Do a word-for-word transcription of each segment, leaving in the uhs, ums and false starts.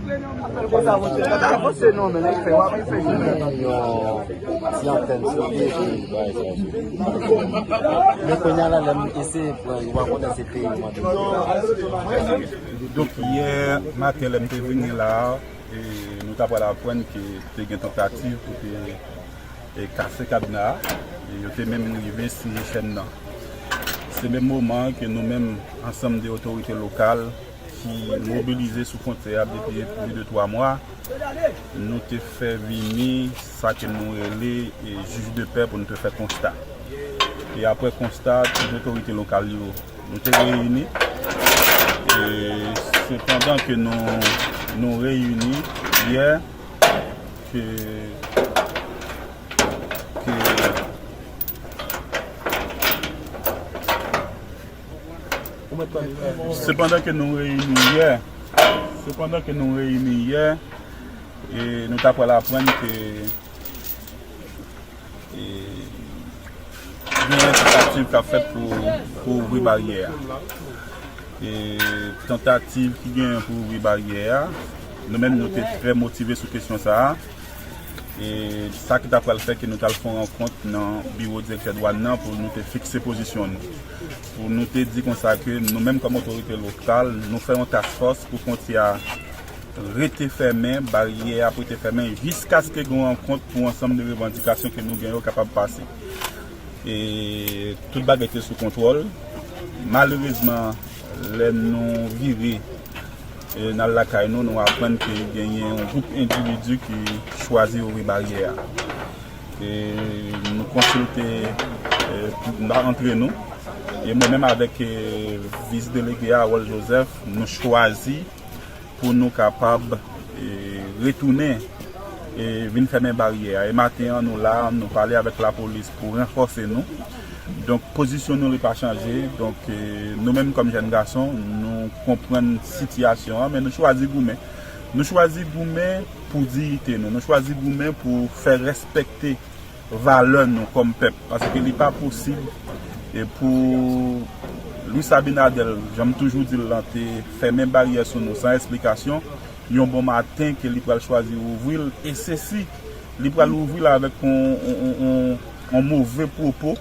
Yon ti antèn sou pye, epi bagay sa yo sou. Men kounye a la, lè m eseye pran yo, pa konnen se peyi m ap viv. Donk, yè maten, lè m te vini la a, e, nou ta pral aprann ke te gen tantativ pou te, e, kase kadna a, e yo te menm rive siye chèn nan. Se menm moman ke nou menm, ansanm de otorite lokal, ki mobilize sou fwontyè a depi plis de twa mwa, nou te fè vini sa ke nou rele, e, jij de pè pou nou te fè konsta. E apre konsta, tout otorite lokal yo, nou te reyini. E sepandan ke nou, nou reyini yè, ke, ke Sepandan ke nou reyini yè, sepandan ke nou reyini yè, e nou ta pral aprann ke, e, gen tantativ k ap fèt pou, pou ouvri baryè a. E tantativ ki genyen pou ouvri baryè a, nou menm nou te trè motive sou kesyon sa a. E sa ki ta pral fè ke nou t al fè yon rankont nan biwo direktè dwàn nan pou nou te fikse pozisyon nou. Pou nou te di konsa ke nou menm kòm otorite lokal, nou fè yon task force pou fwontyè a rete fèmen, baryè a pou rete fèmen jiskaske gen yon rankont pou ansanm de revandikasyon ke nou gen yo kapab pase. E tout bagay te sou kontwòl. Malerezman, lè nou vire, e, n al lakay nou, nou aprann ke genyen yon gwoup endividi ki chwazi ouvri baryè a. E nou konsilte, e, antre nou. E mwen menm avèk, e, vis delege a, Harold Joseph, nou chwazi pou nou kapab, e, retounen, e, vin fèmen baryè a. E maten an, nou la, nou pale avèk lapolis pou ranfòse nou. Donk, pozisyon nou li pa chanje. Donk, e, nou menm kòm jèn gason, nou konprann sitiyasyon an, men nou chwazi goumen. Nou chwazi goumen pou diyite nou. Nou chwazi goumen pou fè respekte valè nou kòm pèp, paske li pa posib, e, pou Luis Abinader, jan m toujou di l lan, te fèmen baryè sou nou san esplikasyon, yon bon maten ke li pral chwazi ouvri l, e se si li pral ouvri l avèk yon, yon, yon, yon, yon move pwopo,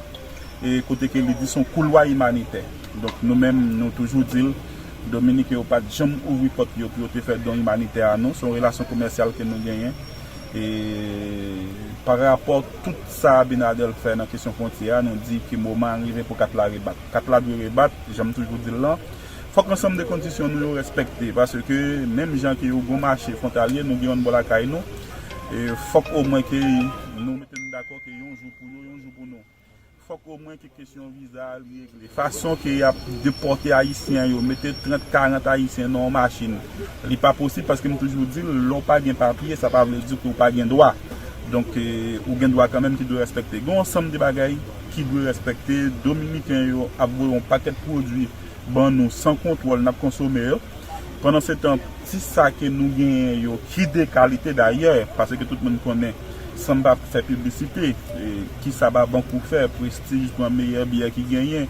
e kote ke li di se yon koulwa imanitè. Donk, nou menm, nou toujou di l, Dominiken yo pa t janm ouvri pòt yo pou yo te fè don imanitè a nou. Se yon relasyon komèsyal ke nou genyen. E pa rapò tout sa Abinader fè nan kesyon fwontyè a, nou di ke moman an rive pou kat la rebat. Kat la dwe rebat, jan m toujou di l lan. Fòk ansanm de kondisyon nou yo respekte, paske menm jan ke yo gen yon mache fwontalye, nou gen youn bò lakay nou. E fòk omwen ke nou mete nou dakò ke yon jou pou yo, yon jou pou nou. Fòk omwen ke kesyon viza a li regle. Fason ke y ap depòte Ayisyen yo, mete trant, karant Ayisyen nan yon machin, li pa posib, paske m toujou di l, lè w pa gen papye, sa pa vle di ke w pa gen dwa. Donk, e, ou gen dwa kanmenm ki dwe respekte. Gen yon ansanm de bagay ki dwe respekte. Dominiken yo ap voye yon pakèt pwodui ban nou san kontwòl, n ap konsome yo. Pandansetan, ti sa ke nou genyen yo, ki de kalite dayè, paske tout moun konnen, san m pa fè piblisite, e, kisa Babankou fè, Prestige pran meyè byè ki genyen.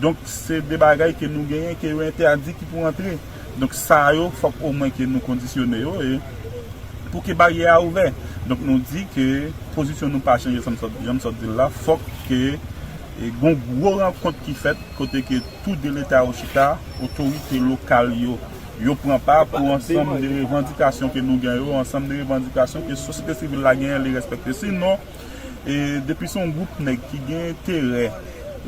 Donk, se de bagay ke nou genyen, ke yo entèdi ki pou antre. Donk, sa yo, fòk omwen ke nou kondisyone yo, e pou ke baryè a ouvè. Donk, nou di ke pozisyon nou pa chanje, jan m sot, jan m sot di l la, fòk ke, e, gon gwo rankont ki fèt, kote ke tou de leta yo chita, otorite lokal yo, yo pran pa pou ansanm de revandikasyon ke nou gen yo, ansanm de revandikasyon ke sosyete sivil la genyen, li respekte. Sinon, e, depi se yon gwoup nèg ki gen enterè,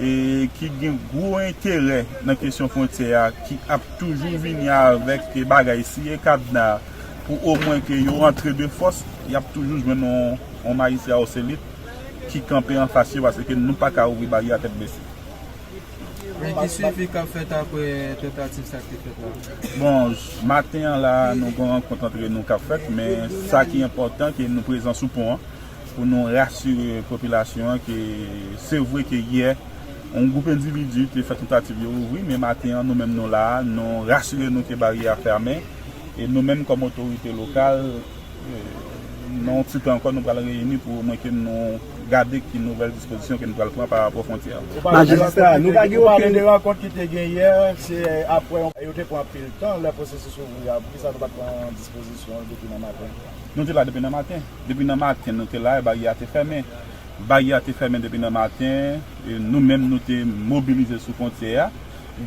e ki gen gwo enterè nan kesyon fwontyè a, ki ap toujou vini avèk bagay siye kadna pou omwen ke yo antre de fòs, y ap toujou jwenn yon, yon majistra ou selit ki kanpe anfas yo, paske nou pa ka ouvri baryè a tèt bese. Men ki suivi k ap fèt apre tantativ sa k te fèt la? Bon, j-, maten an la, nou gen yon rankont antre nou k ap fèt, men sa ki enpòtan, ke nou prezan sou pon an, pou nou rasire popilasyon an ke se vre ke yè, yon gwoup endividi te fè tantativ yo ouvri, men maten an, nou menm nou la, nou rasire nou ke baryè a fèmen, e nou menm kòm otorite lokal, e, nan yon ti tan ankò, nou pral reyini pou omwen ke nou gade ki nouvèl dispozisyon ke nou pral pran pa rapò fwontyè a. Majistra, nou pa gen okenn rankont ki te gen yè, se apre yo te pran anpil tan lè pwosesis ouvri a, poukisa nou pa t pran dispozisyon depi nan maten? Nou te la depi nan maten. Depi nan maten, nou te la, e baryè a te fèmen. Baryè a te fèmen depi nan maten, e nou menm nou te mobilize sou fwontyè a.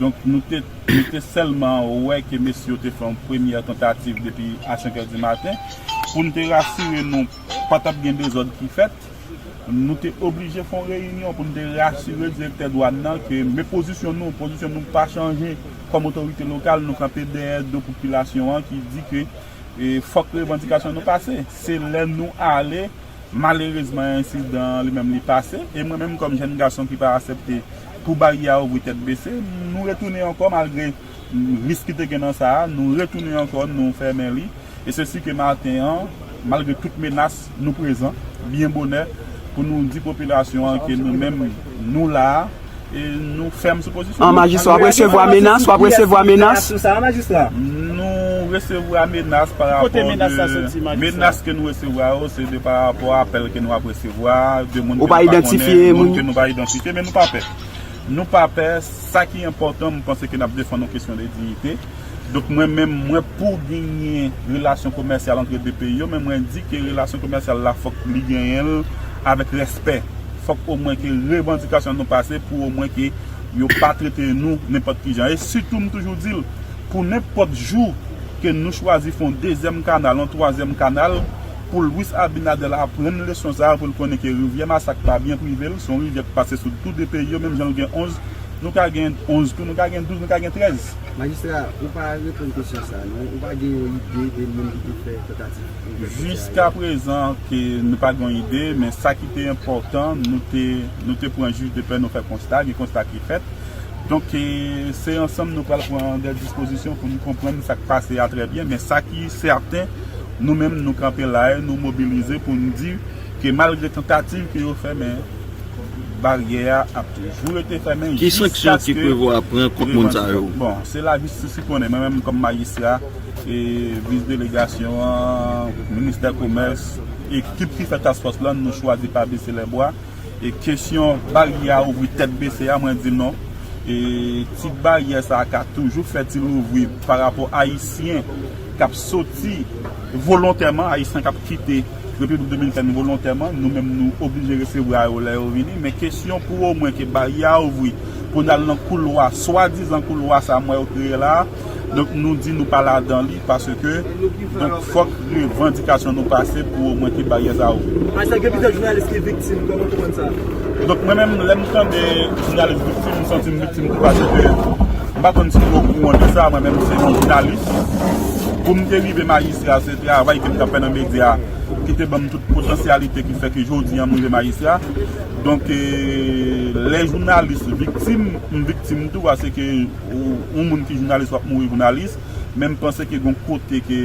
Donk, nou te, nou te sèlman wè ke mesye yo te fè yon premyè tantativ depi a senk è di maten. Pou n te rasire nou, pa t ap gen dezòd ki fèt. Nou te oblije fè yon reyinyon pou n te rasire direktè dwàn nan ke men pozisyon nou, pozisyon nou pa chanje kòm otorite lokal, nou kanpe dèyè do popilasyon an ki di ke, e, fòk revandikasyon nou pase. Se lè nou ale, malerezman, ensidan an li menm li pase. E mwen menm kòm jèn gason ki pa aksepte pou baryè a ouvri tèt bese, nou retounen ankò malgre risk ki te gen nan sa a, nou retounen ankò, nou fèmen li. E se si ke maten an, malgre tout menas, nou prezan, byen bonè, pou nou di popilasyon an ke nou menm, nou la a, e nou fèm sou pozisyon nou. An, majistra, w ap resevwa menas, w ap resevwa menas? Sou sa, majistra? Nou resevwa menas pa rapò de, menas ke nou resevwa yo, se de pa rapò apèl ke nou ap resevwa, de moun ke nou pa konnen, moun ke nou pa idantifye, men nou pa pè. Nou pa pè, sa ki enpòtan, m panse ke n ap defann yon kesyon de diyite. Donk, mwen menm, mwen pou genyen relasyon komèsyal antre de peyi yo, men mwen di ke relasyon komèsyal la, fòk li genyen l avèk respè. Fòk omwen ke revandikasyon nou pase pou omwen ke yo pa trete nou nenpòt ki jan. E sitou, m toujou di l, pou nenpòt jou ke nou chwazi fè yon dezyèm kanal, yon twazyèm kanal, pou Luis Abinader aprann leson sa a, pou l konnen ke rivyè Masak pa byen prive l, se yon rivyè k pase sou tou de peyi yo, menm jan l gen onz, nou ka gen onz tou, nou ka gen douz, nou ka gen trèz. Majistra, ou pa reponn kesyon sa a, non? Ou pa gen yon ide de moun ki te fè tantativ ouvè fwontyè a? Jiska prezan, ke nou pa gen yon ide, men sa ki te enpòtan, nou te, nou te pran jij de pè, nou fè konsta, gen konsta ki fèt. Donk, e, se ansanm nou pral pran de dispozisyon pou nou konprann sa k pase a trè byen, men sa ki sèten, nou menm, nou kanpe la e nou mobilize pou n di ke malgre tantativ ke yo fè, men baryè a ap toujou rete fèmen. Ki sanksyon ki prevwa pran kont moun sa yo? Bon, se lajistis ki konnen. Mwen menm kòm majistra, e vis delegasyon an, ministè komès, ekip ki fè task force lan, nou chwazi pa bese lè bwa. E kesyon baryè a ouvri tèt bese a, mwen di non. E ti baryè sa a ka toujou fèt, li ouvri pa rapò Ayisyen k ap soti volontèman, Ayisyen k ap kite Repiblik Dominikèn volontèman. Nou menm, nou oblije resevwa yo lè yo vini. Men kesyon pou omwen ke baryè a ouvri pou n al nan koulwa, swadizan koulwa sa a m wè yo kreye la a, donk, nou di nou pa ladan li, paske, donk, fòk revandikasyon nou pase pou omwen ke baryè sa a ouvri. Majistra, gen plizyè jounalis ki viktim, kòman w konprann sa? Donk, mwen menm, lè m tande jounalis viktim, m santi m viktim tou, paske m pa konn si w okouran de sa, mwen menm, se yon jounalis. Pou m te rive majistra, se travay ke m t ap fè nan medya ki te ban m tout potansyalite ki fè ke jodi a m rive majistra. Donk, e, lè jounalis viktim, m viktim tou, paske ou, ou moun ki jounalis, w ap mouri jounalis. Men m panse ke gon kote ke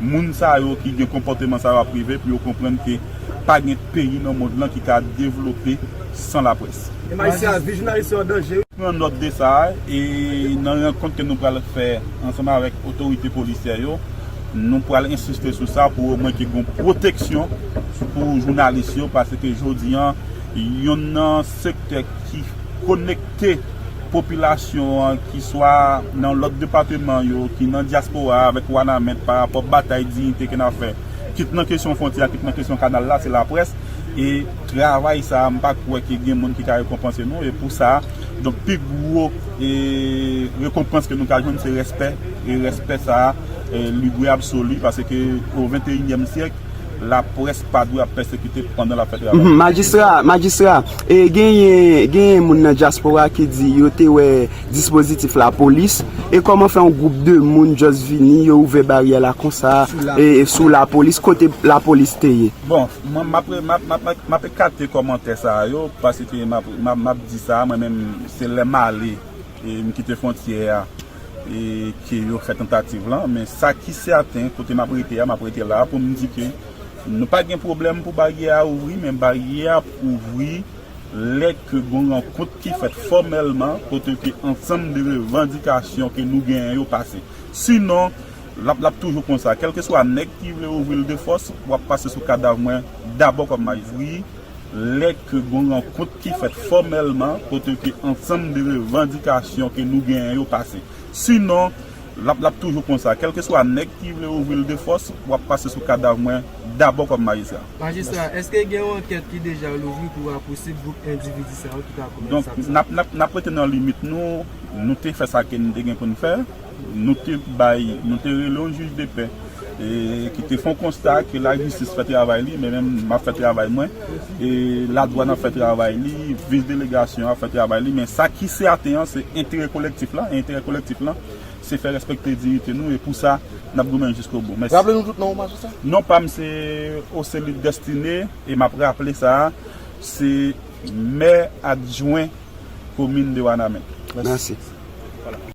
moun sa yo ki gen konpòteman sa yo ap rive pou yo konprann ke pa gen peyi nan mond lan ki ka devlope san laprès. E majistra, vi jounalis yo an danje, wi. Pran nòt de sa, e nan rankont ke nou pral fè ansanm avèk otorite polisyè yo, nou pral ensiste sou sa pou omwen ke gon pwoteksyon pou jounalis yo, paske jodi a, yonn nan sektè ki konekte popilasyon an, ki swa nan lòt depatman yo, ki nan dyaspora a, avèk Wanament pa rapò batay diyite ke n ap fè, kit nan kesyon fwontyè a, kit nan kesyon kanal la, se laprès. E travay sa a, m pa kwè ke gen moun ki ka rekonpanse nou. E pou sa, donk, pi gwo, e, rekonpans ke nou ka jwenn, se respè. E respè sa a, e, li dwe absoli, paske o venteyinyèm syèk, laprès pa dwe ap pèsekite pandan l ap fè travay. Mhm, majistra, majistra, e genyen, genyen moun nan dyaspora ki di yo te wè dispozitif lapolis, e kòman fè yon gwoup de moun just vini, yo ouvè baryè la konsa, sou la, e, sou lapolis, kote lapolis te ye? Bon, mwen, m ap, m ap, m ap, m ap, m ap ekate kòmantè sa a yo, paske m ap, m ap, m ap di sa a, mwen menm, se lè m ale, e m kite fwontyè a, e ke yo fè tantativ lan. Men sa ki sèten, kote m ap rete a, m ap rete la pou m di ke nou pa gen pwoblèm pou baryè a ouvri, men baryè a ap ouvri lè ke gon rankont ki fèt fòmèlman, kote ke ansanm de revandikasyon ke nou genyen yo pase. Sinon, l ap, l ap toujou konsa. Kèlkeswa nèg ki vle ouvri l de fòs, w ap pase sou kadav mwen dabò kòm majistra. Lè ke gon rankont ki fèt fòmèlman, kote ke ansanm de revandikasyon ke nou genyen yo pase. Sinon, l ap, l ap toujou konsa. Kèlkeswa nèg ki vle ouvri l de fòs, w ap pase sou kadav mwen dabò kòm majistra. Majistra, èske gen yon ankèt ki deja louvri pou rapousiv gwoup endividi sa yo ki ta komèt sa? Donk, n ap, n ap, n ap rete nan limit nou, nou te fè sa ke nou te gen pou n fè, nou te bay, nou te rele yon jij de pè, e, ki te fè yon konsta ke lajistis fè travay li, men menm m ap fè travay mwen, e ladwàn ap fè travay li, vis delegasyon ap fè travay li, men sa ki sèten an, se enterè kolektif la, e enterè kolektif la, se fè respekte diyite nou, e pou sa, n ap goumen jiskobou. Mèsi. Raple nou tout non w, majistra. Non pa m se Ocelit Destiné, e m ap raple sa, se mè adjwen komin de Wanament. Mèsi.